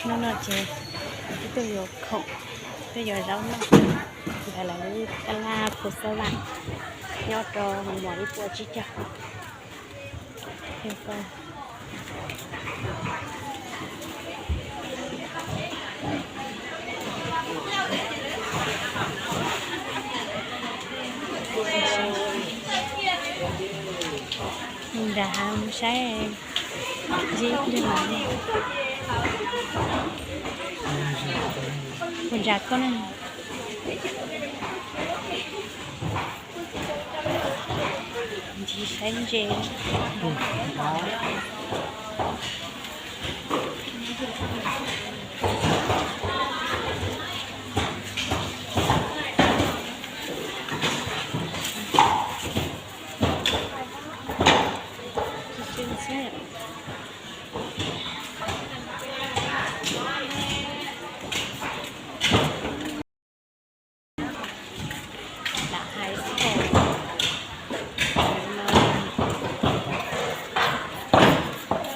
Hnub no ces peb tuaj yuav khoom, tuaj yuav zaub noj ntawm lawv lub taj laj Phu Xab Vam nyob rau Mos Ib puas tsib caug. Mus nram hav mus saib, ib pliag mas mus nram koj na. Ntsis saib ntses. Lam hais xwb,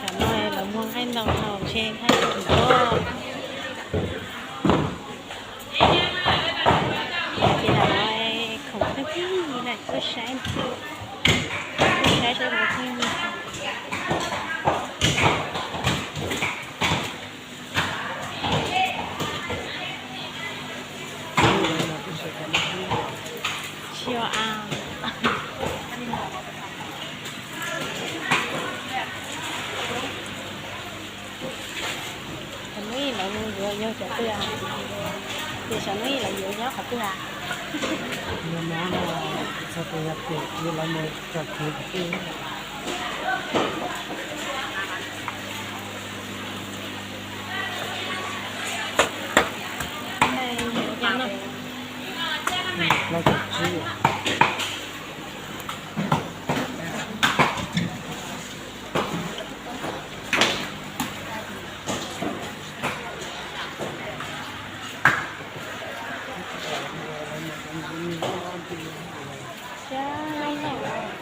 tam no lawv muag nqaij ntoo no ntshe nqaij ntoo ntau. Ces lam khoom kheej kheej li na, tuaj saib, tuaj saib saib puas kheej li. Tsis ua a. Xyov hnub ib lawv mus yuav yog cov twg, ces xyov hnub ib lawv yuav nyob qhov twg a. Yog no, txog tus yog pem yuav lawv mus tsom kev qhov twg. Plaub caug tsib. Siab loj loj.